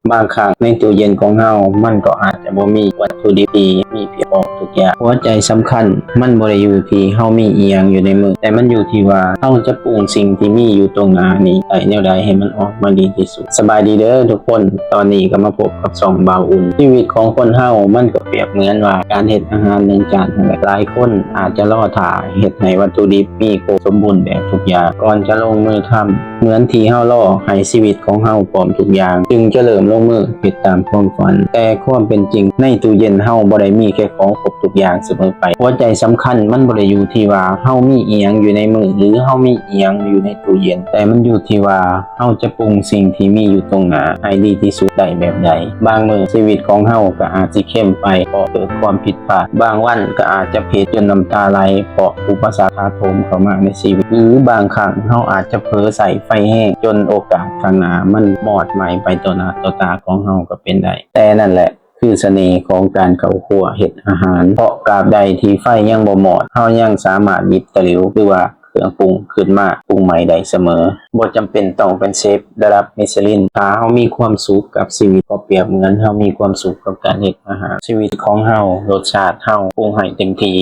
ບາງຄັ້ງໃນຕູ້ເຢັນຂອງເຮົາ ມັນກໍອາດຈະບໍ່ມີວັດຖຸດິບທີ່ມີພຽງພໍທຸກຢ່າງ. ຫົວໃຈສຳຄັນມັນບໍ່ໄດ້ຢູ່ທີ່ເຮົາມີອີ່ຫຍັງຢູ່ໃນມື, ແຕ່ມັນຢູ່ທີ່ວ່າເຮົາຈະປຸງສິ່ງທີ່ມີຢູ່ຕົງໜ້ານີ້ໄດ້ແນວໃດໃຫ້ມັນອອກມາດີທີ່ສຸດ. ສະບາຍດີເດີທຸກຄົນ, ຕອນນີ້ກໍມາພົບກັບຊ່ອງບ່າວອຸ່ນ. ຊີວິດຂອງຄົນເຮົາມັນກໍປຽບເໝືອນວ່າການເຮັດອາຫານໜຶ່ງຈານນັ້ນແຫຼະ. ຫຼາຍຄົນອາດຈະລໍຖ້າເຮັດໃຫ້ວັດຖຸດິບມີຄົບສົມບູນແບບທຸກຢ່າງ ກ່ອນຈະລົງມືທຳ. ເໝືອນທີ່ເຮົາລໍໃຫ້ຊີວິດຂອງເຮົາພ້ອມທຸກຢ່າງ ຈຶ່ງຈະເລີ່ມລົງມືເຮັດຕາມຄວາມຝັນ. ແຕ່ຄວາມເປັນຈິງໃນຕູ້ເຢັນເຮົາບໍ່ໄດ້ມີແຄ່ຂອງຄົບທຸກຢ່າງສະເໝີໄປ. ຫົວໃຈສຳຄັນມັນບໍ່ໄດ້ຢູ່ທີ່ວ່າເຮົາມີອີ່ຫຍັງຢູ່ໃນມື ຫຼື ເຮົາມີອີ່ຫຍັງຢູ່ໃນຕູ້ເຢັນ, ແຕ່ມັນຢູ່ທີ່ວ່າເຮົາຈະປຸງສິ່ງທີ່ມີຢູ່ຕົງໜ້າໃຫ້ດີທີ່ສຸດໄດ້ແບບໃດ. ບາງມື້ຊີວິດຂອງເຮົາກໍອາດຊິເຄັມໄປເພາະເກີດຄວາມຜິດພາດ, ບາງວັນກໍອາດຈະເຜັດຈົນນ້ຳຕາໄຫຼເພາະອຸປະສັກຖາໂຖມເຂົ້າມາໃນຊີວິດ, ຫຼື ບາງຄັ້ງເຮົາອາດຈະເຜີໃຊ້ໄຟແຮງຈົນໂອກາດຂ້າງໜ້າມັນມອດໄໝ້ໄປຕໍ່ໜ້າຕໍ່ຕາຂອງເຮົາກໍເປັນໄດ້. ແຕ່ນັ້ນແຫຼະຄືສະເໜ່ຂອງການເຂົ້າຄົວເຮັດອາຫານ, ເພາະກາບໃດທີ່ໄຟຍັງບໍ່ມອດ, ເຮົາຍັງສາມາດຫຍິບຕະຫຼິວ ຫຼືວ່າເຄື່ອງປຸງຂຶ້ນມາປຸງໃໝ່ໄດ້ສະເໝີ. ບໍ່ຈຳເປັນຕ້ອງເປັນເຊຟລະດັບມິຊະລິນ. ຖ້າເຮົາມີຄວາມສຸກກັບຊີວິດ ກໍປຽບເໝືອນເຮົາມີຄວາມສຸກກັບການເຮັດອາຫານ. ຊີວິດຂອງເຮົາ, ລົດຊາດເຮົາ, ປຸງໃຫ້ເຕັມທີ່.